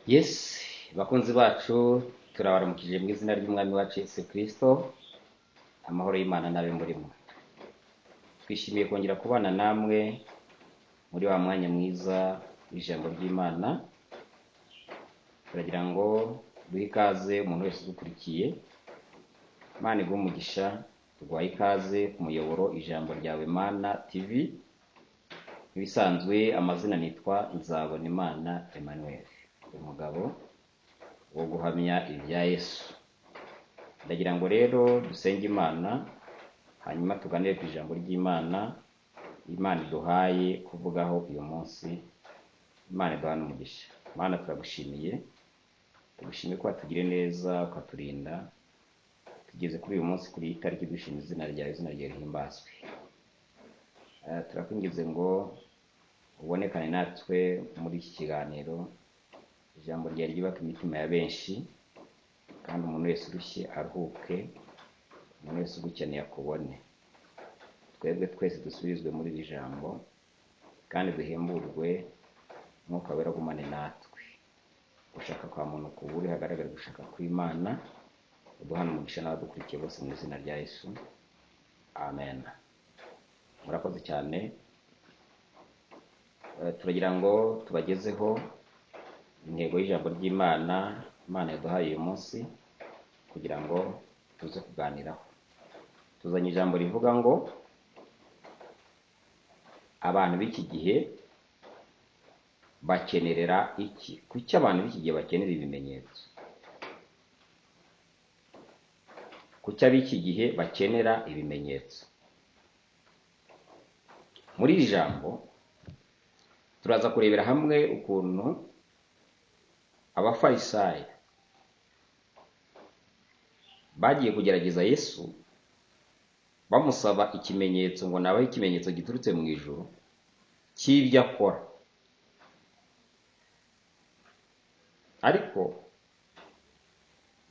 Yes, bakunzi bacu, turabaramukije mu izina ry'Umwami wacu Yesu Kristo. Amahoro y'Imana n'abe muri mwe. Twishimiye kongera kubana namwe muri wa mwanya mwiza w'ijambo ry'Imana. Turagira ngo duhe ikaze umuntu wese udukurikiye. Imana iguhe umugisha. Tuguhaye ikaze ku muyoboro Ijambo Ryawe Mana TV. Ibisanzwe amazina nitwa Nzabonimana Emmanuel, umugabo wo guhamya ibya Yesu. Ndagira ngo rero dusenge Imana, hanyuma tuganire ku ijambo ry'Imana Imana iduhaye kuvugaho uyu munsi. Imana iduha n'umugisha. Imana turagushimiye, tugushimiye ko watugiriye neza ukaturinda tugeze kuri uyu munsi, kuri iyi tariki. Dushima izina ryawe, izina ryawe rihimbazwe. Turakwinginze ngo ubonekane natwe muri iki kiganiro, ijambo ryawe ryubaka imitima ya benshi, kandi umuntu wese urushye aruhuke, umuntu wese ugukeneye akubone. Twebwe twese dusubizwe muri iri jambo kandi duhemburwe. Umwuka Wera agumane natwe. Gushaka kwa muntu kubure, hagaragare gushaka kw'Imana. Uduhana umugisha n'abadukurikiye bose mu izina rya Yesu, amen. Murakoze cyane. Turagira ngo tubagezeho intego y'ijambo ry'Imana Imana yaduhaye uyu munsi kugira ngo tuze kuganiraho. Tuzanye ijambo rivuga ngo abantu b'iki gihe bakenerera iki? Kuki abantu b'iki gihe bakenera ibimenyetso? Kuki ab'iki gihe bakenera ibimenyetso? Muri iri jambo turaza kurebera hamwe ukuntu Abafarisayo bagiye kugerageza Yesu, bamusaba ikimenyetso ngo nabahe ikimenyetso giturutse mu ijuru cy'ibyo akora. Ariko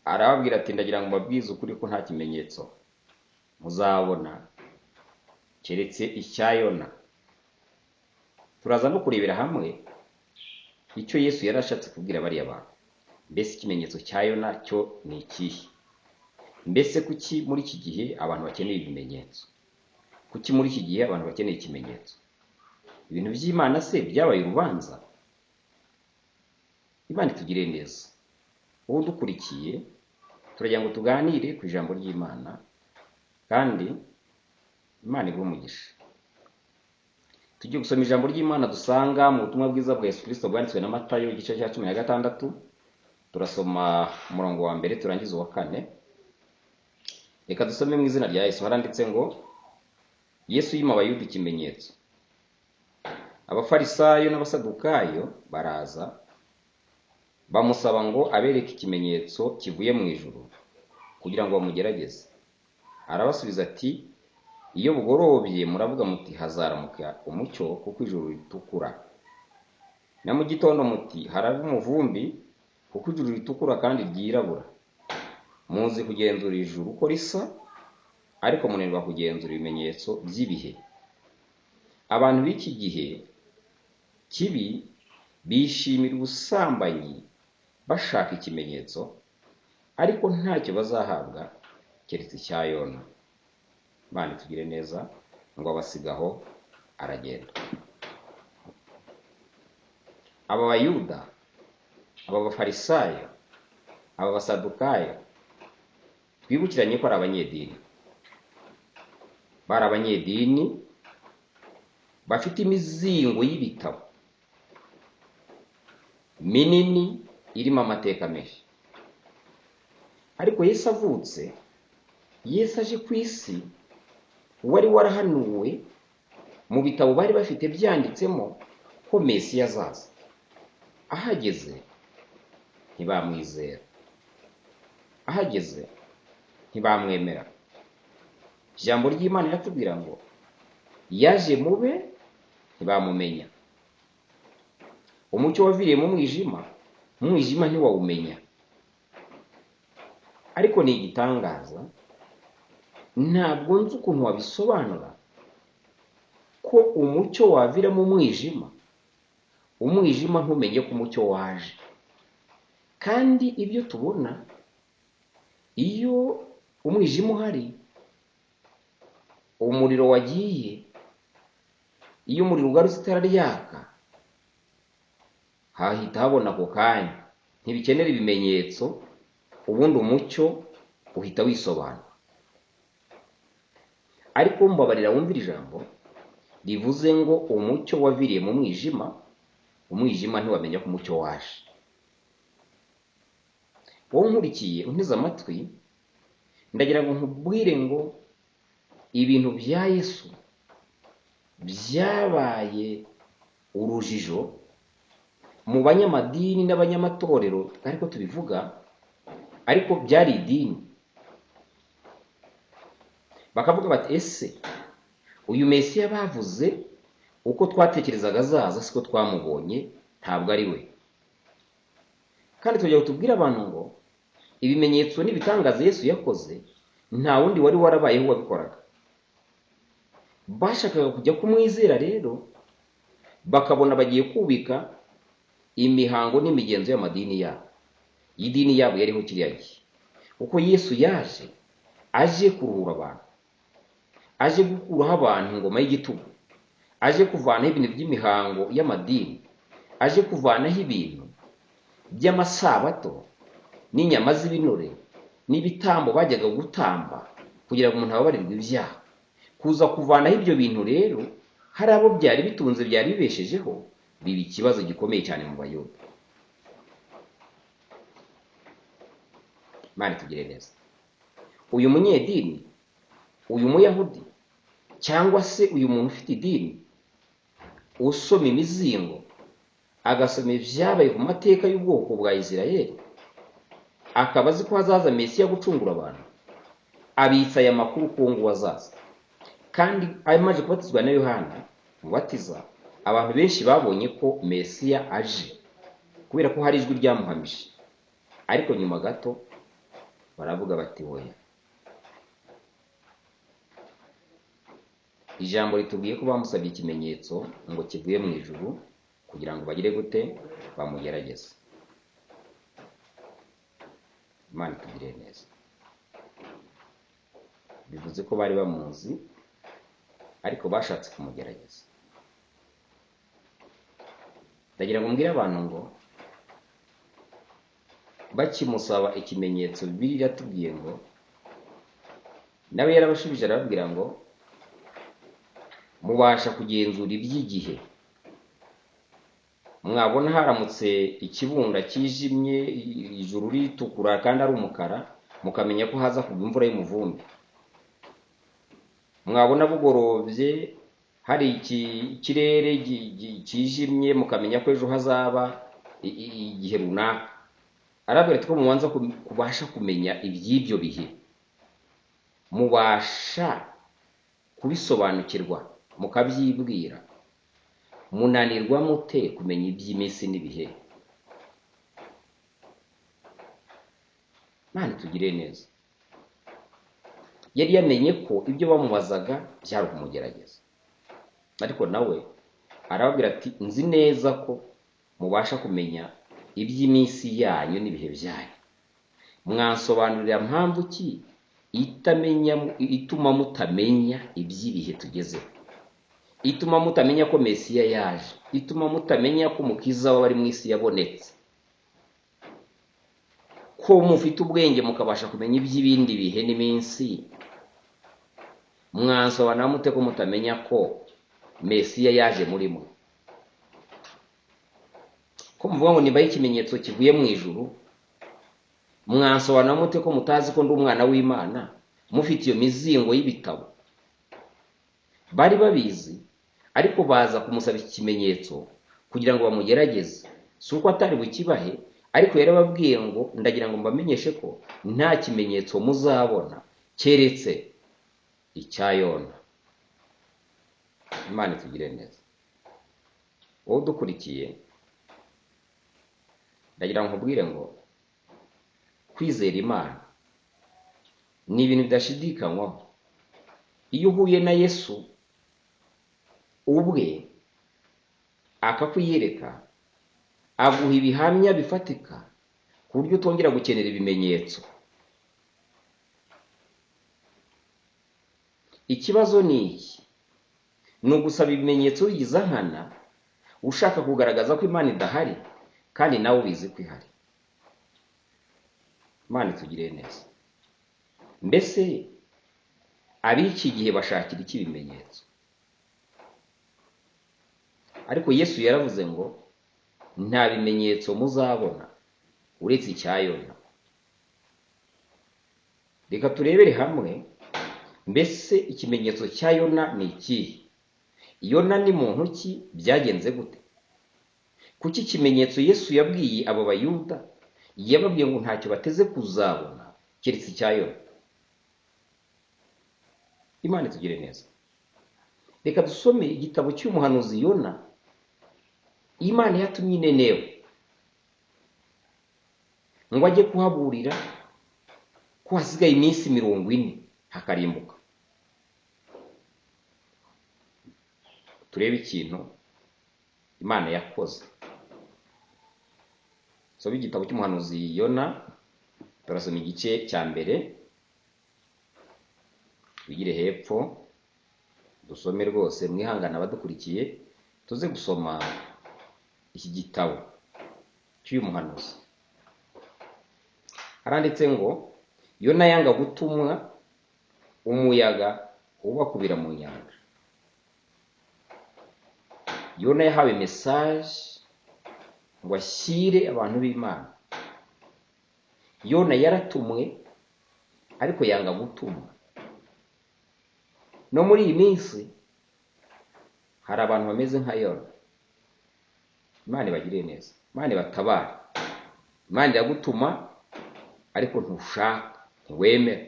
arababwira ati ndagira ngo mbabwize ukuri ko nta kimenyetso muzabona keretse icya Yona. Turaza no kurebera hamwe icyo Yesu yari ashatse kubwira bariya bantu. Mbese ikimenyetso cya Yona cyo ni ikihe? Mbese kuki muri iki gihe abantu bakeneye ibimenyetso? Kuki muri iki gihe abantu bakeneye ikimenyetso? Ibintu by'Imana se byabaye urubanza? Imana itugirire neza. Wowe udukurikiye, turagira ngo tuganire ku ijambo ry'Imana, kandi Imana iguhe umugisha. Tugiye gusoma ijambo ry'Imana dusanga mu butumwa bwiza bwa Yesu Kristo bwanditswe na Matayo, igice cya 16. Turasoma umurongo wa mbere turangiza uwa 4. Reka dusome mu izina rya Yesu. Haranditse ngo Yesu yima Abayuda ikimenyetso. Abafarisayo n'Abasadukayo baraza bamusaba ngo abereke ikimenyetso kivuye mu ijuru kugira ngo bamugerageze. Arabasubiza ati iyo bugorobye muravuga muti hazaramuka umucyo kuko ijuru ritukura, na mu gitondo muti haraba umuvumbi kuko ijuru ritukura kandi ryirabura. Muzi kugenzura ijuru uko risa, ariko munanirwa kugenzura ibimenyetso by'ibihe. Abantu b'iki gihe kibi bishimira ubusambanyi bashaka ikimenyetso, ariko ntacyo bazahabwa keretse icya Yona. Imana itugire neza. Ngo abasigaho aragenda. Aba Bayuda, aba Bafarisayo, aba Basadukayo, twibukiranye ko ari abanyedini. Bari abanyedini bafite imizingo y'ibitabo minini irimo amateka menshi. Ariko Yesu avutse, Yesu aje ku isi, wari warahanuwe mu bitabo bari bafite byanditsemo ko Mesiya azaza. Ahageze ntibamwizera, ahageze ntibamwemera. Ijambo ry'Imana riratubwira ngo yaje mube ntibamumenya. Umucyo waviriye mu mwijima, umwijima ntiwawumenya. Ariko ni igitangaza, ntabwo nzi ukuntu wabisobanura ko umucyo wavira mu mwijima, umwijima ntumenye ko umucyo waje. Kandi ibyo tubona iyo umwijima uhari, umuriro wagiye, iyo umuriro ugarutse itara ryaka, hahita habona ako kanya, ntibikenera ibimenyetso, ubundi umucyo uhita wisobanura. Ariko mbabarira wumvira ijambo rivuze ngo umucyo waviriye mu mwijima, umwijima ntiwamenya ko umucyo waje. Wowe unkurikiye unteze amatwi, ndagira ngo nkubwire ngo ibintu bya Yesu byabaye urujijo mu banyamadini n'abanyamatorero, ariko tubivuga, ariko byari idini. Bakavuga bati ese uyu Mesiya bavuze uko twatekerezaga azaza siko twamubonye, ntabwo ari we. Kandi tujya tubwira abantu ngo ibimenyetso n'ibitangaza Yesu yakoze nta wundi wari warabayeho wabikoraga. Bashakaga kujya kumwizera rero, bakabona bagiye kubika imihango n'imigenzo y'amadini yabo, y'idini yabo yariho kiriya gihe. Kuko Yesu yaje aje kuruhura abantu, aje gukuraho abantu ingoma y'igitugu, aje kuvanaho ibintu by'imihango y'amadini, aje kuvanaho ibintu by'amasabato n'inyama z'ibinure n'ibitambo bajyaga gutamba kugira ngo umuntu ababarirwe ibyaha. Kuza kuvanaho ibyo bintu rero, hari abo byari bitunze, byari bibeshejeho, biba ikibazo gikomeye cyane mu Bayuda. Imana itugire neza. Uyu munyedini, uyu muyahudi, cyangwa se uyu muntu ufite idini, usoma imizingo agasoma ibyabaye ku mateka y'ubwoko bwa Isirayeli, akaba azi ko hazaza Mesiya gucungura abantu, abitsa aya makuru ko ngo azaza. Kandi amaze kubatizwa na Yohana Umubatiza, abantu benshi babonye ko Mesiya aje, kubera ko hari ijwi ryamuhamije. Ariko nyuma gato baravuga bati oya. Ijambo ritubwiye ko bamusabye ikimenyetso ngo kivuye mu ijuru kugira ngo bagire gute, bamugerageze. Imana itugirire neza. Bivuze ko bari bamuzi, ariko bashatse kumugerageza. Ndagira ngo mbwire abantu ngo bakimusaba ikimenyetso, Bibiliya iratubwiye ngo nawe yarabashubije arababwira ngo mubasha kugenzura iby'igihe, mwabona haramutse ikibunda kijimye, ijuru ritukura kandi ari umukara, mukamenya ko haza kugwa imvura y'umuvumbi. Mwabona bugorobye hari ikirere kijimye, mukamenya ko ejo hazaba igihe runaka. Arabwira ati ko mubanza kubasha kumenya iby'ibyo bihe, mubasha kubisobanukirwa mukabyibwira, munanirwa mute kumenya iby'iminsi n'ibihe? Imana itugire neza. Yari yamenye ko ibyo bamubazaga byari ukumugerageza, ariko nawe arababwira ati nzi neza ko mubasha kumenya iby'iminsi yanyu n'ibihe byanyu, mwansobanurira mpamvu ki ituma mutamenya iby'ibihe tugezeho, ituma mutamenya ko Mesiya yaje, ituma mutamenya ko Umukiza w'abari mu isi yabonetse, ko mufite ubwenge mukabasha kumenya iby'ibindi bihe n'iminsi. Mwansobanura mute ko mutamenya ko Mesiya yaje muri mwe? Ko muvuga ngo nibaye ikimenyetso kivuye mu ijuru, mwansobanura mute ko mutazi ko ndi umwana w'Imana, mufite iyo mizingo y'ibitabo? Bari babizi, ariko baza kumusaba ikimenyetso kugira ngo bamugerageze. Si uko atari bukibahe, ariko yarababwiye ngo ndagira ngo mbamenyeshe ko nta kimenyetso muzabona keretse icya Yona. Imana itugire neza. Wowe udukurikiye, ndagira ngo nkubwire ngo kwizera Imana ni ibintu bidashidikanywaho. Iyo uhuye na Yesu ubwe akakwiyereka, aguha ibihamya bifatika ku buryo utongera gukenera ibimenyetso. Ikibazo ni iki: ni ugusaba ibimenyetso wigiza nkana, ushaka kugaragaza ko Imana idahari kandi nawe ubizi ko ihari. Imana itugirire neza. Mbese ab'iki gihe bashakira iki ibimenyetso? Ariko Yesu yaravuze ngo nta bimenyetso muzabona uretse icya Yona. Reka turebere hamwe, mbese ikimenyetso cya Yona ni ikihe? Yona ni muntu ki? Byagenze gute? Kuki ikimenyetso Yesu yabwiye abo Bayuda yababwiye ngo ntacyo bateze kuzabona keretse icya Yona? Imana itugire neza. Reka dusome igitabo cy'umuhanuzi Yona. Imana yatumye Ninewe ngo ajye kuhaburira ko hasigaye iminsi 40 hakarimbuka. Turebe ikintu Imana yakoze. Soma igitabo cy'umuhanuzi Yona, turasoma igice cya mbere, wigire hepfo dusome rwose, mwihangana abadukurikiye, tuze gusoma iki gitabo cy'uyu muhanuzi. Haranditse ngo Yona yanga gutumwa, umuyaga ubakubira mu nyanja. Yona yahawe message ngo ashyire abantu b'Imana. Yona yaratumwe ariko yanga gutumwa. No muri iyi minsi hari abantu bameze nka Yona. Imana ibagirire neza, Imana ibatabare. Imana iragutuma ariko ntushaka, ntiwemera,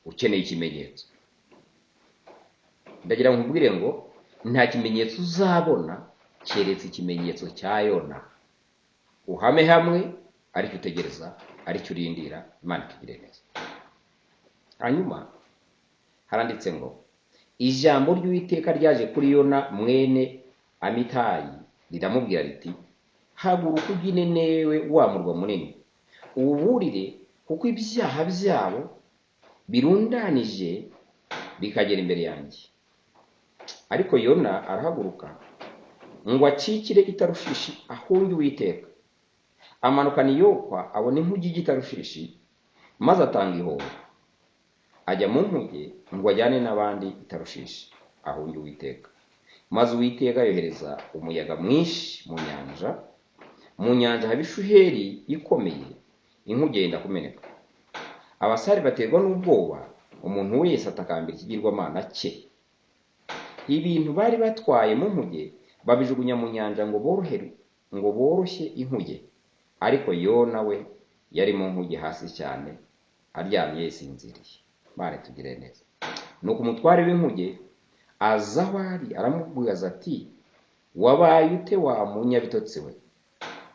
ukeneye ikimenyetso. Ndagira ngo nkubwire ngo nta kimenyetso uzabona keretse ikimenyetso cya Yona. Uhame hamwe, aricyo utegereza, aricyo urindira. Imana itugirire neza. Hanyuma haranditse ngo ijambo ry'Uwiteka ryaje kuri Yona mwene Amitayi riramubwira riti: haguruka ujye i Ninewe wa murwa munini, uwuburire, kuko ibyaha byabo birundanije bikagera imbere yanjye. Ariko Yona arahaguruka ngo acikire i Tarushishi ahunge Uwiteka. Amanukana i Yopa abona inkuge ijya i Tarushishi, maze atanga ihoro, ajya mu nkuge ngo ajyane n'abandi i Tarushishi ahunge Uwiteka. Maze Uwiteka yohereza umuyaga mwinshi mu nyanja, mu nyanja haba ishuheri ikomeye, inkuge yenda kumeneka. Abasare baterwa n'ubwoba, umuntu wese atakambira ikigirwamana cye. Ibintu bari batwaye mu nkuge babijugunya mu nyanja ngo boroshye inkuge. Ariko Yona we yari mu nkuge hasi cyane, aryamye yisinziriye. Imana itugirire neza. Nuko umutware w'inkuge aza aho ari, aramubwira ati: wabaye ute wa munyabitotsi we?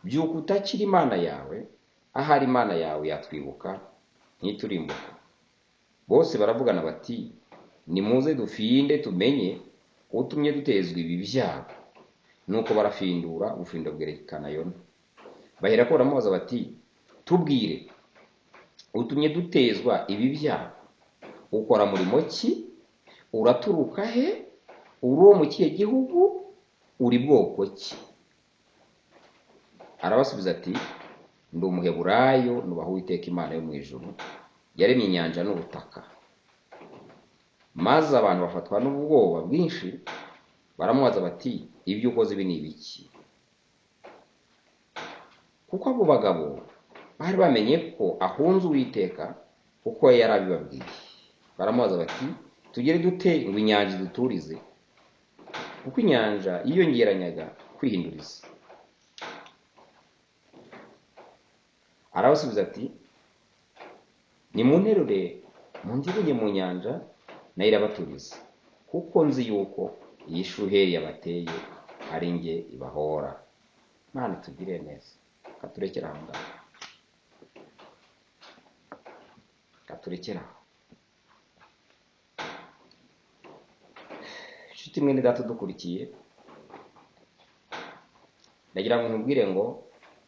Byuka utakira Imana yawe, ahari Imana yawe yatwibuka ntiturimbuka. Bose baravugana bati: nimuze dufinde tumenye utumye dutezwa ibi byago. Nuko barafindura, ubufindo bwerekana Yona. Baherako baramubaza bati: tubwire, utumye dutezwa ibi byago, ukora murimo ki? Uraturuka he? Uri uwo mu kihe gihugu? Uri bwoko ki? Arabasubiza ati: ndi Umuheburayo, nubaha Uwiteka Imana yo mu ijuru, yaremye inyanja n'ubutaka. Maze abantu bafatwa n'ubwoba bwinshi, baramubaza bati: ibyo ukoze ibi ni ibiki? Kuko abo bagabo bari bamenye ko ahunze Uwiteka, kuko yari abibabwiye. Baramubaza bati: tugere dute ngo inyanja iduturize? Kuko inyanja yiyongeranyaga kwihinduriza. Arabasubiza ati: nimunterure munjugunye mu nyanja, nayo irabaturiza, kuko nzi yuko iyi shuheri yabateye ari njye ibahora. Imana itugirire neza. Katurekere aho ngaho, katurekere aho. Inshuti mwene data dukurikiye, ndagira ngo nkubwire ngo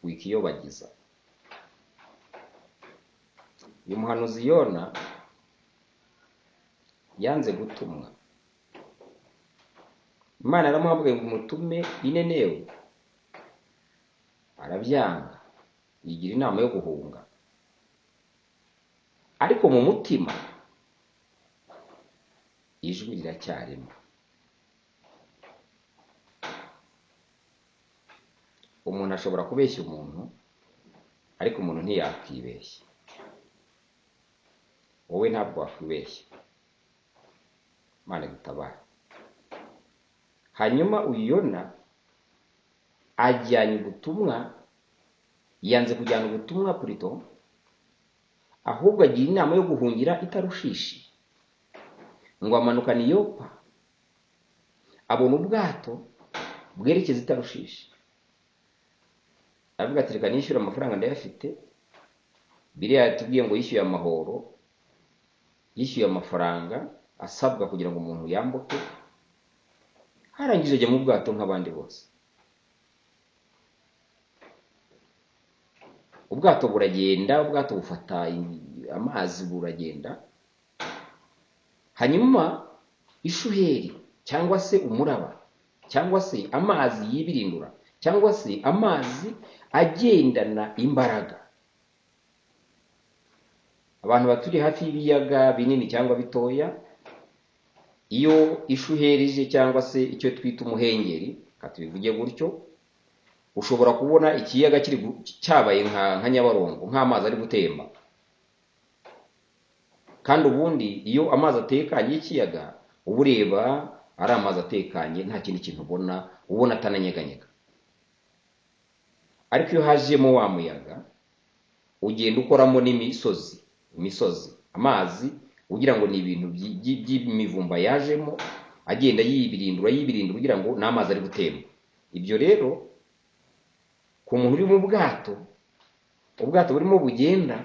wikiyobagiza. Uyu muhanuzi Yona yanze gutumwa. Imana yaramuhamagaye ngo imutume i Ninewe, arabyanga, yigira inama yo guhunga. Ariko mu mutima ijwi riracyarimo. Umuntu ashobora kubeshya umuntu, ariko umuntu ntiyakibeshya. Wowe ntabwo wakwibeshya. Imana igutabare. Hanyuma uyu Yona ajyanye ubutumwa, yanze kujyana ubutumwa purito, ahubwo agira inama yo guhungira i Tarushishi. Ngo amanukane i Yopa, abona ubwato bwerekeza i Tarushishi. Aravuga ati reka nishyure amafaranga ndayafite. Biriya yatubwiye ngo yishyuye amahoro, yishyuye amafaranga asabwa kugira ngo umuntu yambuke. Arangije ajya mu bwato nk'abandi bose. Ubwato buragenda, ubwato bufata amazi buragenda. Hanyuma ishuheri cyangwa se umuraba cyangwa se amazi yibirindura cyangwa se amazi agendana imbaraga. Abantu baturi hafi y'ibiyaga binini cyangwa bitoya, iyo ishuheri ije cyangwa se icyo twita umuhengeri, katubivuge gutyo, ushobora kubona ikiyaga kiri cyabaye nka Nyabarongo, nk'amazi ari gutemba. Kandi ubundi iyo amazi atekanye y'ikiyaga, uba ureba ari amazi atekanye, nta kindi kintu ubona, ubona atananyeganyega. Ariko iyo hajemo wa muyaga, ugenda ukoramo n'imisozi, imisozi, amazi ugira ngo ni ibintu by'imivumba yajemo, agenda yibirindura yibirindura ugira ngo n'amazi ari gutemba. Ibyo rero ku muntu uri mu bwato, ubwato burimo bugenda,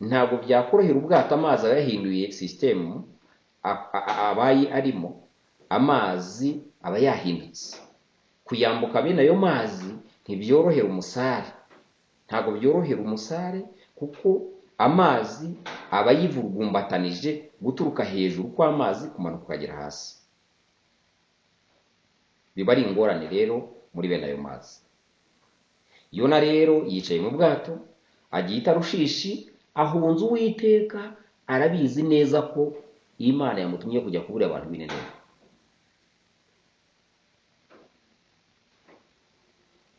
ntabwo byakorohera ubwato, amazi aba yahinduye sisitemu abaye arimo, amazi aba yahindutse. Kuyambuka bene ayo mazi ntibyorohera umusare, ntabwo byorohera umusare, kuko amazi aba yivurugumbatanije guturuka hejuru kw'amazi kumanuka ukagera hasi. Biba ari ingorane rero muri bene ayo mazi. Yona rero yicaye mu bwato, agiye i Tarushishi, ahunze Uwiteka, arabizi neza ko Imana yamutumye kujya kubura abantu b'i Ninewe.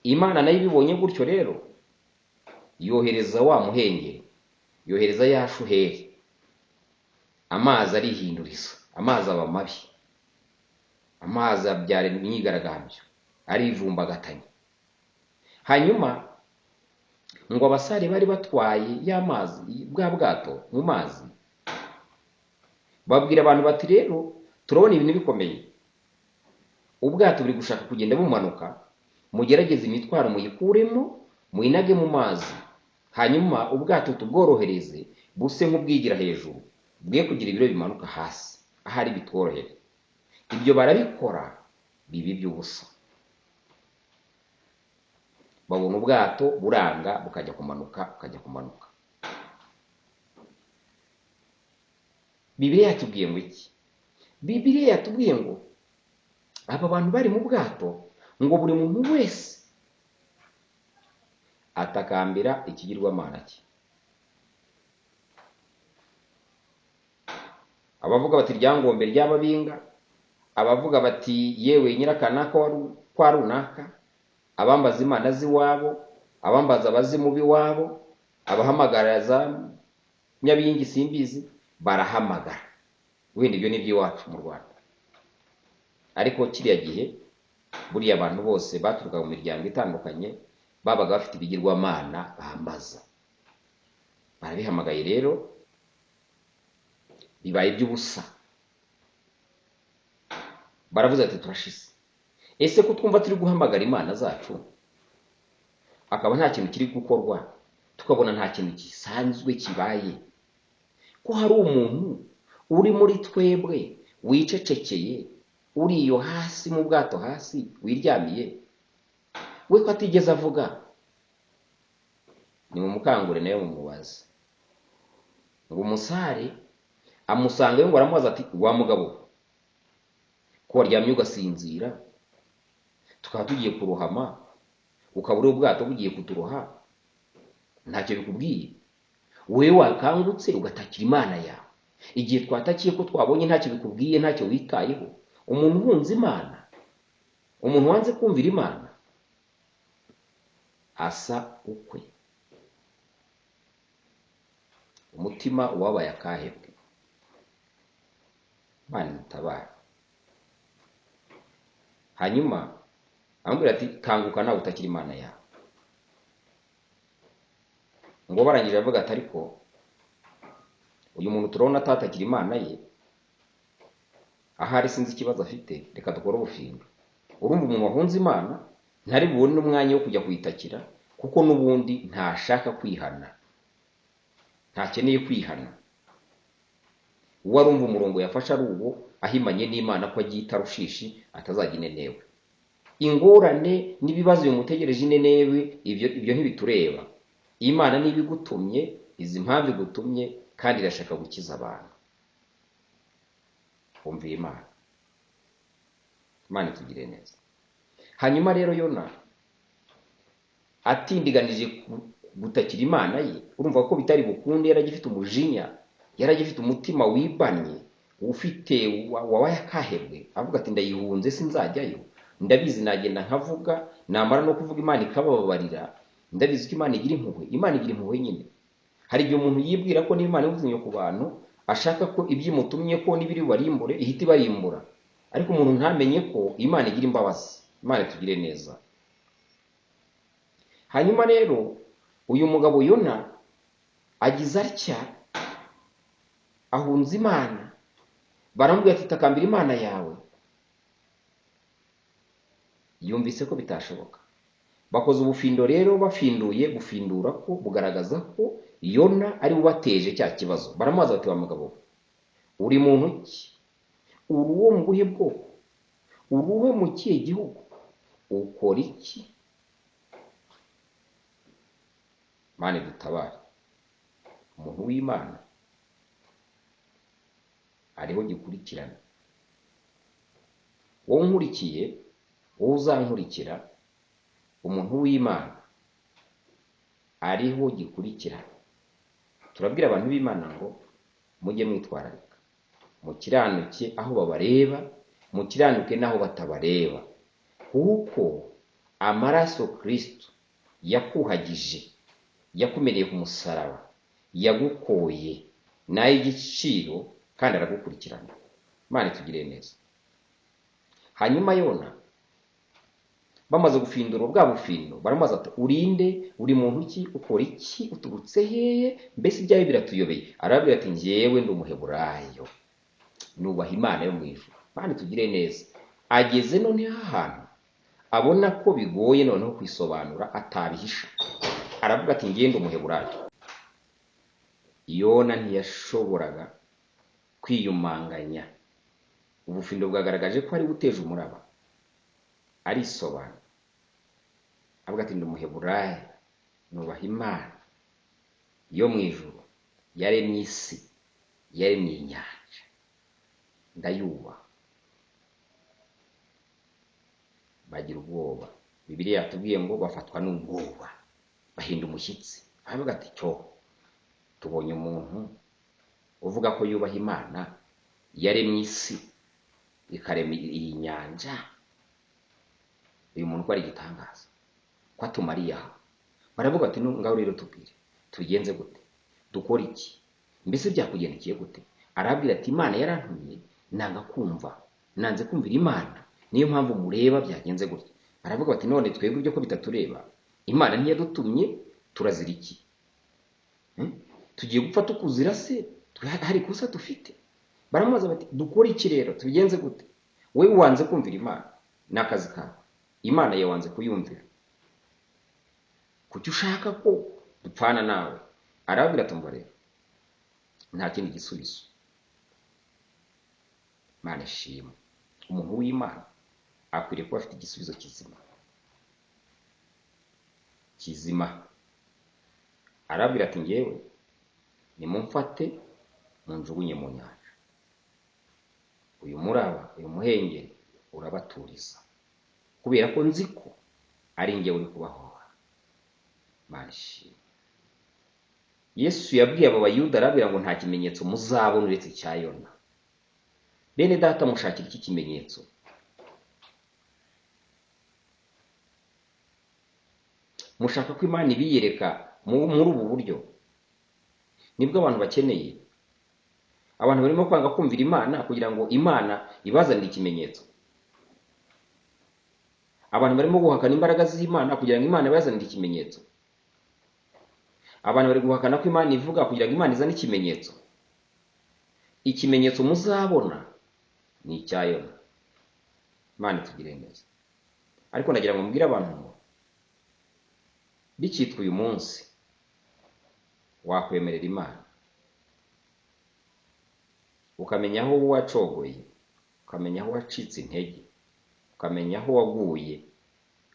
Imana nayo ibibonye gutyo rero, yohereza wa muhengeri, yohereza ya shuheri. Amazi arihinduriza, amazi aba mabi, amazi abyara imyigaragambyo, arivumbagatanya. Hanyuma ngo abasare bari batwaye y'amazi bwa bwato mu mazi, babwira abantu bati rero turabona ibintu bikomeye, ubwato buri gushaka kugenda bumanuka, mugerageze imitwaro muyikuremo, muyinage mu mazi, hanyuma ubwato tubworohereze buse nk'ubwigira hejuru, bwe kugira ibiro bimanuka hasi, ahari bitworohere. Ibyo barabikora bibi by'ubusa. Babona ubwato buranga bukajya kumanuka, bukajya kumanuka. Bibiliya yatubwiye ngo iki? Bibiliya yatubwiye ngo aba bantu bari mu bwato, ngo buri muntu wese atakambira ikigirwamana cye. Abavuga bati ryangombe ry'ababinga, abavuga bati yewe nyirakanaka kwa runaka, abambaza imana z'iwabo, abambaza abazimu b'iwabo, abahamagara za nyabingi simbizi, barahamagara. Wenda ibyo ni iby'iwacu mu Rwanda. Ariko kiriya gihe buriya abantu bose baturuka mu miryango itandukanye babaga bafite ibigirwamana bambaza. Barabihamagaye rero bibaye iby'ubusa. Baravuze ati turashize. Ese ko twumva turi guhamagara imana zacu, akaba nta kintu kiri gukorwa, tukabona nta kintu gisanzwe kibaye, ko hari umuntu uri muri twebwe wicecekeye, uri iyo hasi mu bwato hasi wiryamiye, we ko atigeze avuga, ni mumukangure nawe mumubaze. Ngo umusare amusangayo ngo aramubaza ati wa mugabo ko waryamye ugasinzira, tukaba tugiye kurohama, ukaba uri ubwato bugiye kuturoha, ntacyo bikubwiye? Wowe wakangutse ugatakira Imana yawe, igihe twatakiye ko twabonye ntacyo bikubwiye, ntacyo witayeho. Umuntu uhunze Imana, umuntu wanze kumvira Imana asa ukwe. Umutima wabaye akahebwe. Imana idutabare. Hanyuma amubwira ati kanguka nawe utakira Imana yawe. Ngo barangije avuga ati ariko uyu muntu turabona atatakira Imana ye, ahari sinzi ikibazo afite, reka dukore ubufindo. Urumva umuntu wahunze Imana ntari bubone n'umwanya wo kujya kuyitakira, kuko n'ubundi ntashaka kwihana, ntakeneye kwihana. Uwo arumva umurongo yafashe ari uwo ahimanye n'Imana ko agiye Tarushishi atazajya Inenewe. Ingorane n'ibibazo bimutegereje Inenewe, ibyo ntibitureba. Imana niba igutumye, izi mpamvu igutumye, kandi irashaka gukiza abantu. Umvira Imana. Imana itugire neza. Hanyuma rero Yona atindiganije gutakira Imana ye, urumva ko bitari bukunde, yaragifite umujinya, yaragifite umutima wibanye, ufite wabaye akahebwe, avuga ati ndayihunze sinzajyayo, ndabizi nagenda nkavuga, namara no kuvuga Imana ikabababarira, ndabizi ko Imana igira impuhwe. Imana igira impuhwe nyine. Hari igihe umuntu yibwira ko niba Imana imutumye ku bantu, ashaka ko ibyo imutumye ko n'ibiri barimbure ihita ibarimbura, ariko umuntu ntamenye ko Imana igira imbabazi. Imana itugire neza. Hanyuma rero uyu mugabo Yona agize atya, ahunze Imana, baramubwira ati takambira Imana yawe. Yumvise ko bitashoboka. Bakoze ubufindo rero, bafinduye gufindura ko bugaragaza ko Yona ari ubateje cya kibazo. Baramubaza bati wa mugabo uri muntu ki? Uri uwo mu buhe bwoko? Uri uwo mu kihe gihugu? Ukora iki? Imana idutabare. Umuntu w'Imana ariho gikurikirana. Wowe unkurikiye, wowe uzankurikira, umuntu w'Imana ariho gikurikirana. Turabwira abantu b'Imana ngo mujye mwitwararika, mukiranuke aho babareba, mukiranuke n'aho batabareba, kuko amaraso Kristo yakuhagije, yakumereye ku musaraba, yagukoye n'ay'igiciro, kandi aragukurikirana. Imana itugire neza. Hanyuma Yona bamaze gufindura bwa bufindo, baramubaza ati urinde, uri muntu ki, ukora iki, uturutse hehe, mbese ibyawe biratuyobeye? Arababwira ati njyewe ndi umuheburayo, nubaha Imana yo mu ijuru. Imana itugire neza. Ageze noneho ahantu abona ko bigoye noneho kwisobanura, atabihisha, aravuga ati njyewe ndi umuheburayo. Yona ntiyashoboraga kwiyumanganya. Ubufindo bwagaragaje ko ari buteje umuraba. Arisobanura avuga ati ndi umuheburayo, nubaha Imana yo mu ijuru, yaremye isi, yaremye inyanja, ndayubaha. Bagira ubwoba. Bibiliya yatubwiye ngo bafatwa n'ubwoba, bahinda umushyitsi, aravuga ati cyo tubonye umuntu uvuga ko yubaha Imana, yaremye isi, ikarema iyi nyanja, uyu muntu ko ari igitangaza, ko atumariye aha. Baravuga ati ngaho rero tubwire, tubigenze gute, dukora iki, mbese byakugendekeye gute? Arabwira ati Imana yarantumye, nanga kumva, nanze kumvira Imana, niyo mpamvu mureba byagenze gutya. Baravuga bati none twebwe ibyo ko bitatureba, Imana ntiyadutumye, turazira iki? Tugiye gupfa tukuzira se? Hari ikosa dufite? Baramubaza bati dukora iki rero, tubigenze gute? Wewe wanze kumvira Imana, ni akazi kawe. Imana yawe wanze kuyumvira, kuki ushaka ko dupfana nawe? Arababwira ati umva rero, nta kindi gisubizo. Imana ishimwe. Umuntu w'Imana akwiriye kuba afite igisubizo kizima kizima. Arababwira ati njyewe Nimumfate munjugunye mu nyanja, uyu muraba, uyu muhengeri urabaturiza, kubera ko nzi ko ari njye uri kubahoha. Imana ishimwe. Yesu yabwiye aba Bayuda arababwira ngo nta kimenyetso muzabona uretse icya Yona. Bene data, mushakira iki kimenyetso? Mushaka ko Imana ibiyereka muri ubu buryo? Nibwo abantu bakeneye. Abantu barimo kwanga kumvira Imana kugira ngo Imana ibazanire ikimenyetso. Abantu barimo guhakana imbaraga z'Imana kugira ngo Imana ibazanire ikimenyetso. Abantu bari guhakana ko Imana ivuga kugira ngo Imana izane ikimenyetso. Ikimenyetso muzabona ni icya Yona. Imana itugirire neza. Ariko ndagira ngo mbwire abantu ngo bikitwa uyu munsi wakwemerera Imana, ukamenya aho wacogoye, ukamenya aho wacitse intege, ukamenya aho waguye,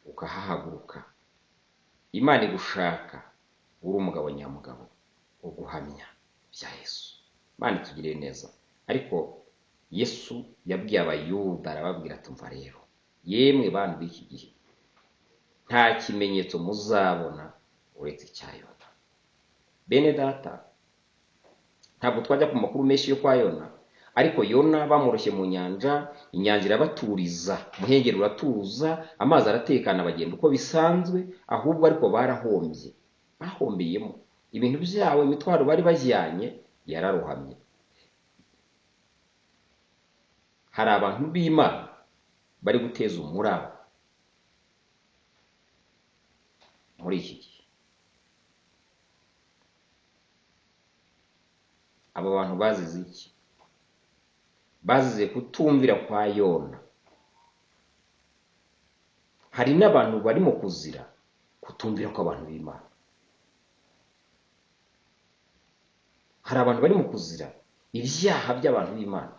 ukahahaguruka. Imana igushaka uri umugabo nyamugabo wo guhamya bya Yesu. Imana itugirire neza. Ariko Yesu yabwiye Abayuda arababwira ati umva rero, yemwe bantu b'iki gihe, nta kimenyetso muzabona uretse icya Yona. Bene data, ntabwo twajya ku makuru menshi yo kwa Yona, ariko Yona bamuroshye mu nyanja, inyanja irabaturiza, umuhengeri uratuza, amazi aratekana, bagenda uko bisanzwe, ahubwo ariko barahombye, bahombeyemo ibintu byabo, imitwaro bari bajyanye yararohamye. Hari abantu b'Imana bari guteza umuraba muri iki gihe. Abo bantu bazize iki? Bazize kutumvira kwa Yona. Hari n'abantu barimo kuzira kutumvira kw'abantu b'Imana. Hari abantu barimo kuzira ibyaha by'abantu b'Imana.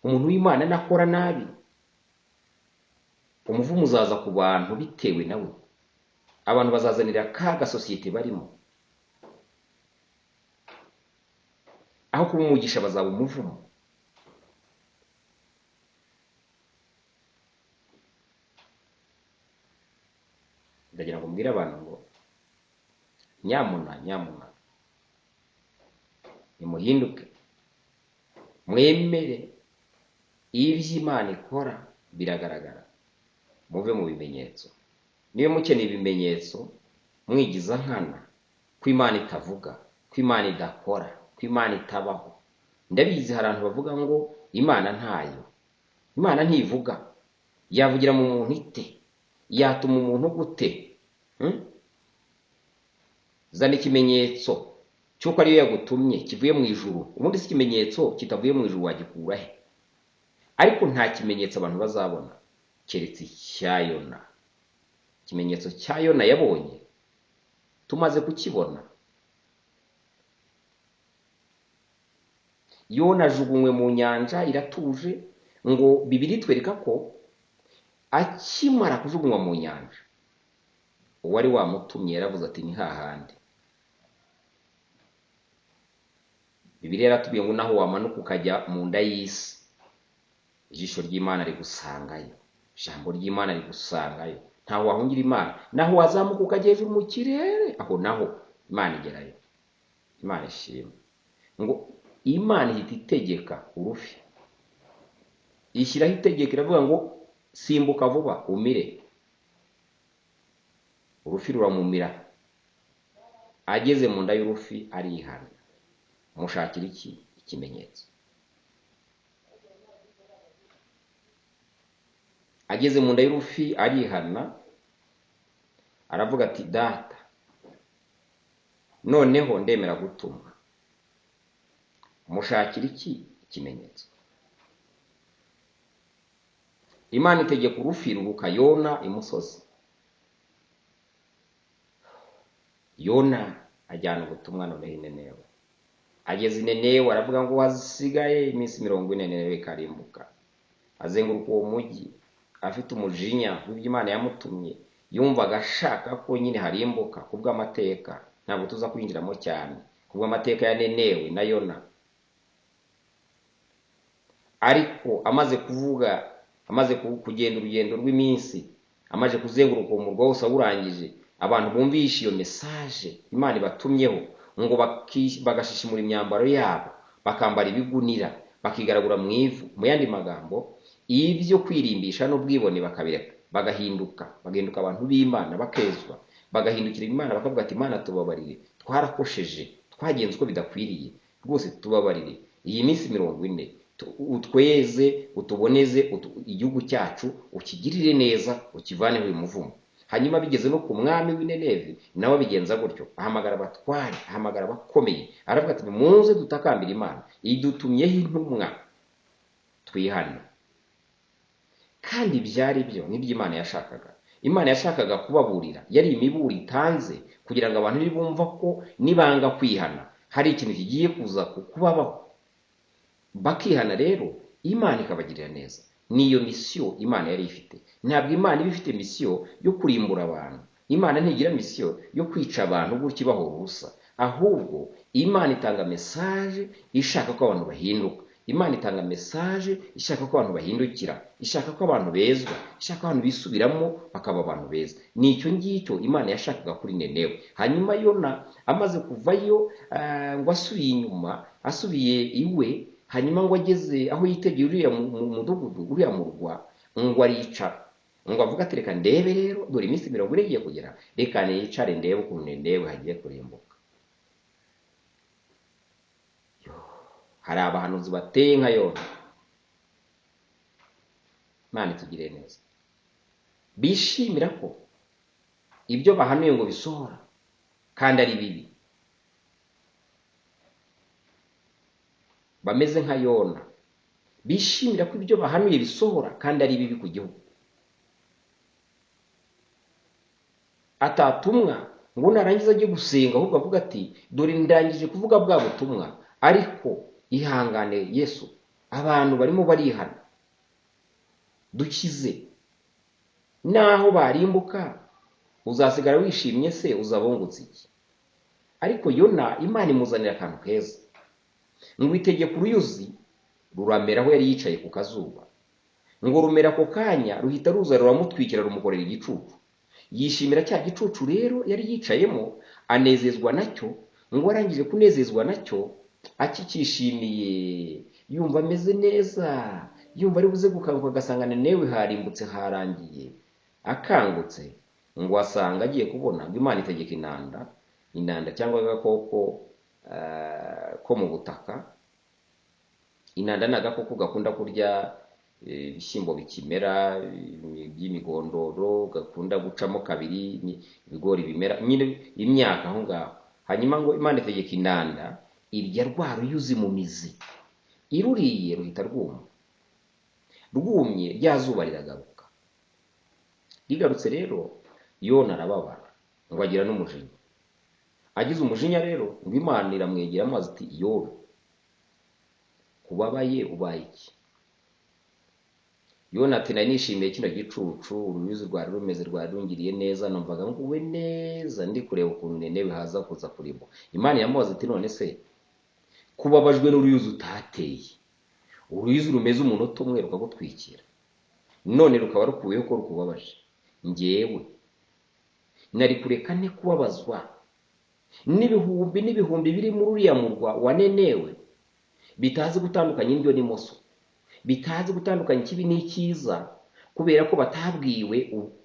Umuntu w'Imana nakora nabi, umuvumo uzaza ku bantu bitewe nawe. Abantu bazazanira akaga sosiyete barimo. Aho kuba umugisha bazaba umuvumo. Ndagira ngo mbwire abantu ngo nyamuna nyamuna, nimuhinduke, mwemere ibyo Imana ikora biragaragara, muve mu bimenyetso. Niba mukeneye ibimenyetso mwigiza nkana ko Imana itavuga, ko Imana idakora, ko Imana itabaho. Ndabizi hari abantu bavuga ngo Imana ntayo, Imana ntivuga, yavugira mu muntu ite, yatuma umuntu gute? Zana ikimenyetso cy'uko ariyo yagutumye kivuye mu ijuru. Ubundi si ikimenyetso kitavuye mu ijuru wagikura he? Ariko nta kimenyetso abantu bazabona keretse icya Yona. Ikimenyetso cya Yona yabonye tumaze kukibona. Yona ajugunywe mu nyanja iratuje, ngo Bibiliya itwereka ko akimara kujugunywa mu nyanja, uwari wamutumye yaravuze ati ni hahandi. Bibiliya yaratubwiye ngo naho wamanuka ukajya mu nda y'isi, ijisho ry'Imana rigusangayo, ijambo ry'Imana rigusangayo, ntaho wahungira Imana. Naho wazamuka ukajya hejuru mu kirere, aho naho Imana igerayo. Imana ishimwe. Ngo Imana ihita itegeka urufi, ishyiraho itegeko iravuga ngo simbuka vuba umire. Urufi ruramumira. Ageze mu nda y'urufi arihana. Mushakira iki? Ikimenyetso. Ageze mu nda y'urufi arihana, aravuga ati data, noneho ndemera gutumwa. Mushakira iki? Ikimenyetso. Imana itegeka urufi ruruka Yona imusozi. Yona ajyana ubutumwa noneho i Ninewe. Ageze i Ninewe aravuga ngo hasigaye iminsi 40 Ninewe ikarimbuka. Azenguruka uwo mujyi afite umujinya w'ibyo Imana yamutumye, yumvaga ashaka ko nyine harimbuka kubw'amateka. Ntabwo tuza kwinjiramo cyane kubwo amateka ya Nenewe na Yona. Ariko amaze kuvuga, amaze kugenda urugendo rw'iminsi, amaze kuzenguruka umurwa wose awurangije, abantu bumvishe iyo message Imana ibatumyeho ngo bagashishimura imyambaro yabo, bakambara ibigunira, bakigaragura mu ivu. Mu yandi magambo, ibyo kwirimbisha n'ubwibone bakabireka, bagahinduka, bagahinduka abantu b'Imana, bakezwa, bagahindukira Imana, bakavuga ati Imana tubabarire, twarakosheje, twagenze uko bidakwiriye, rwose tubabarire. Iyi minsi 40 utweze, utuboneze, igihugu cyacu ukigirire neza, ukivaneho uyu muvumo. Hanyuma bigeze no ku mwami w'Inenevi, nawe abigenza gutyo, ahamagara abatware, ahamagara abakomeye, aravuga ati muze dutakambira Imana idutumyeho intumwa twihane. Kandi byari byo nibyo Imana yashakaga. Imana yashakaga kubaburira, yari imiburo itanze kugira ngo abantu nibumva ko nibanga kwihana hari ikintu kigiye kuza kubabaho, bakihana rero Imana ikabagirira neza. Niyo misiyo Imana yari ifite. Ntabwo Imana iba ifite misiyo yo kurimbura abantu. Imana ntigira misiyo yo kwica abantu gutyo ibahora ubusa. Ahubwo Imana itanga message ishaka ko abantu bahinduka. Imana itanga message ishaka ko abantu bahindukira, ishaka ko abantu bezwa, ishaka ko abantu bisubiramo bakaba abantu beza. Nicyo ngicyo Imana yashakaga kuri Nenewe. Hanyuma Yona amaze kuvayo, ngo asubiye inyuma, asubiye iwe, hanyuma ngo ageze aho yitegeye uriya mudugudu, uriya murwa, ngo aricara, ngo avuga ati reka ndebe rero, dore iminsi 40 igiye kugera, reka nicare ndebe ukuntu Nenewe hagiye kurimbuka. Hari abahanuzi bateye nka Yona. Imana itugirire neza. Bishimira ko ibyo bahanuye ngo bisohora kandi ari bibi. Bameze nka Yona, bishimira ko ibyo bahanuye bisohora kandi ari bibi ku gihugu. Atatumwa ngo narangiza ajye gusenga, ahubwo avuga ati dore ndangije kuvuga bwa butumwa, ariko ihangane Yesu, abantu barimo barihana, dukize. Naho barimbuka uzasigara wishimye se, uzabungutse iki? Ariko Yona Imana imuzanira akantu keza, ngo itegeka uruyuzi ruramera aho yari yicaye ku kazuba, ngo rumera ako kanya ruhita ruza ruramutwikira, rumukorera igicucu. Yishimira cya gicucu rero yari yicayemo, anezezwa nacyo. Ngo arangije kunezezwa nacyo, akikishimiye, yumva ameze neza, yumva ari buze gukanguka agasanga Nenewe harimbutse harangiye. Akangutse ngo asanga agiye kubona ngo Imana itegeka inanda, inanda cyangwa agakoko ko mu butaka. Inanda ni agakoko gakunda kurya ibishyimbo bikimera by'imigondoro, gakunda gucamo kabiri ibigori bimera nyine imyaka aho ngaho. Hanyuma ngo Imana itegeka inanda irya rwa ruyuzi mu mizi, iruriye ruhita rwuma, rwumye rya zuba riragaruka. Rigarutse rero Yona arababara, ngo agira n'umujinya. Agize umujinya rero ngo Imana iramwegera amazi ati Yona, kubabaye ubaye iki? Yona ati nari nishimiye kino gicucu, uruyuzi rwari rumeze rwari rungiriye neza, numvaga nguwe neza, ndi kureba ukuntu Nenewe haza kuza kurimbuka. Imana iramubaza ati none se kubabajwe n'uruyuzi utateye, uruyuzi rumeze umunota umwe rukagutwikira, none rukaba rukuweho ko rukubabaje, njyewe nari kureka nte kubabazwa n'ibihumbi n'ibihumbi biri muri uriya murwa wa Nenewe, bitazi gutandukanya indyo n'imoso, bitazi gutandukanya ikibi n'icyiza, kubera ko batabwiwe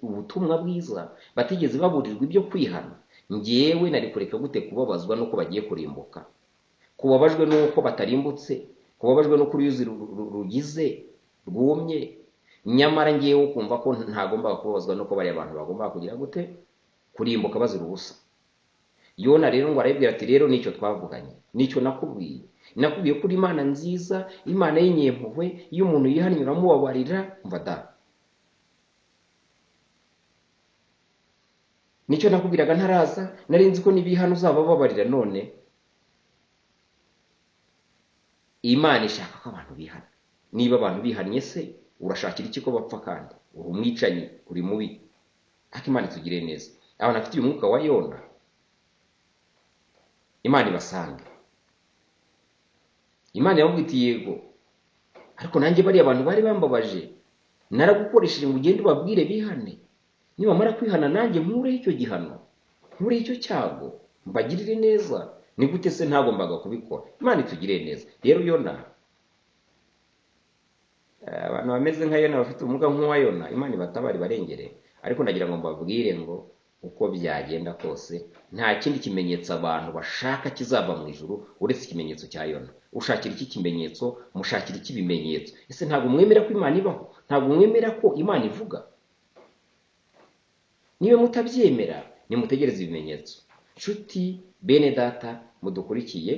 ubutumwa bwiza, batigeze baburirwa ibyo kwihana. Njyewe nari kureka gute kubabazwa nuko bagiye kurimbuka, kubabajwe nuko batarimbutse, kubabajwe nuko uruyuzi rugize rwumye, nyamara ngiye kumva ko ntagomba kubabazwa nuko bari abantu bagomba kugira gute kurimbuka bazira ubusa. Yona rero ngo arabibwira ati rero nicyo twavuganye, nicyo nakubwiye, nakubwiye ko Imana nziza, Imana y'inyempuhwe, iyo umuntu yihannye uramubabarira. Umva da, nicyo nakubwiraga ntaraza, nari nzi ko nibihana uzabababarira, none Imana ishaka ko abantu bihana. Niba abantu bihannye se urashakira iki ko bapfa? Kandi uri umwicanyi, uri mubi. Ariko Imana itugirire neza. Abantu bafite uyu mwuka wa Yona Imana ibasange. Imana yamubwiye iti yego, ariko nanjye bariya abantu bari bambabaje, naragukoresheje ngo ugende ubabwire bihane, nibamara kwihana nanjye nkureho icyo gihano, nkureho icyo cyago, mbagirire neza. Ni gute se ntagombaga kubikora? Imana itugirire neza. Rero Yona, abantu bameze nka Yona, bafite ubumuga nk'uwa Yona, Imana ibatabare ibarengere. Ariko ndagira ngo mbabwire ngo uko byagenda kose nta kindi kimenyetso abantu bashaka kizava mu ijuru uretse ikimenyetso cya Yona. Ushakira iki kimenyetso? Mushakira iki bimenyetso? Ese ntabwo mwemera ko Imana ibaho? Ntabwo mwemera ko Imana ivuga? Niba mutabyemera, nimutegereze ibimenyetso. Nshuti bene data mudukurikiye,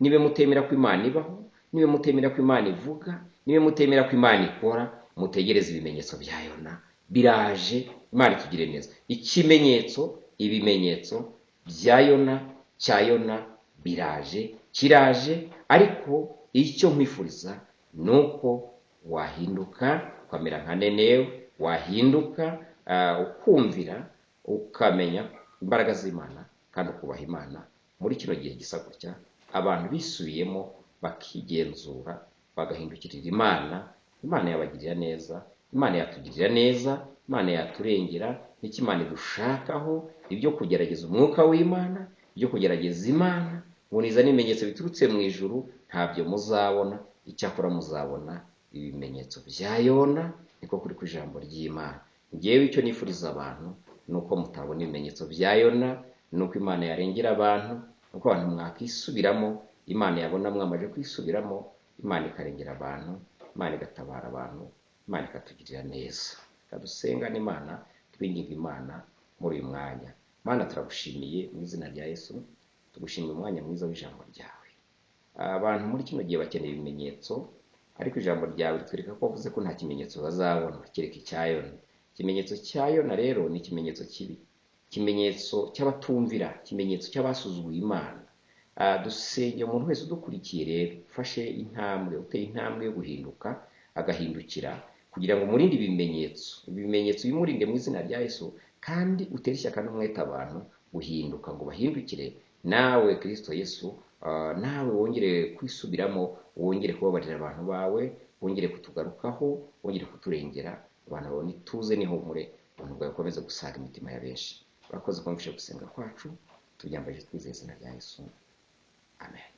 niba mutemera ko Imana ibaho, niba mutemera ko Imana ivuga, niba mutemera ko Imana ikora, mutegereze ibimenyetso bya Yona. Biraje, Imana itugire neza. Ikimenyetso, ibimenyetso bya Yona, cya Yona biraje, kiraje. Ariko icyo nkwifuriza ni uko wahinduka ukamera nka Nenewe, wahinduka ukumvira, ukamenya imbaraga z'Imana kandi ukubaha Imana. Muri kino gihe gisa gutya, abantu bisubiyemo bakigenzura, bagahindukirira Imana, Imana yabagirira neza, Imana yatugirira neza, Imana yaturengera. N'icyo Imana idushakaho, ibyo kugerageza umwuka w'Imana, ibyo kugerageza Imana, ngo nizane ibimenyetso biturutse mu ijuru, ntabyo muzabona. Icyakora muzabona ibimenyetso bya Yona. Niko kuri ku ijambo ry'Imana. Ngewe icyo nifuriza abantu ni uko mutabona ibimenyetso bya Yona, ni uko Imana yarengera abantu, ni uko abantu mwakisubiramo, Imana yabona mwamaze kwisubiramo, Imana ikarengera abantu, Imana igatabara abantu, Imana ikatugirira neza. Kadusenga n'Imana, twinginga Imana muri uyu mwanya. Mana, turagushimiye mu izina rya Yesu, tugushimiye umwanya mwiza w'ijambo ryawe. Abantu muri kino gihe bakeneye ibimenyetso, ariko ijambo ryawe ritwereka ko wavuze ko nta kimenyetso bazabona kereka icya Yona. Ikimenyetso cya Yona rero ni ikimenyetso kibi, ikimenyetso cy'abatumvira, ikimenyetso cy'abasuzuguye Imana. Dusenge umuntu wese udukurikiye rero, ufashe intambwe, uteye intambwe yo guhinduka, agahindukira, kugira ngo umurinde ibimenyetso, ibimenyetso bimurinde mu izina rya Yesu, kandi utere ishyaka n'umwete abantu guhinduka ngo bahindukire. Nawe Kristo Yesu, nawe wongere kwisubiramo, wongere kubabarira abantu bawe, wongere kutugarukaho, wongere kuturengera, abantu babone ituze n'ihumure, ubuntu bwawe bukomeze gusaga imitima ya benshi. Urakoze kumvisha gusenga kwacu, tubyambaje twizeye izina rya Yesu. Amen.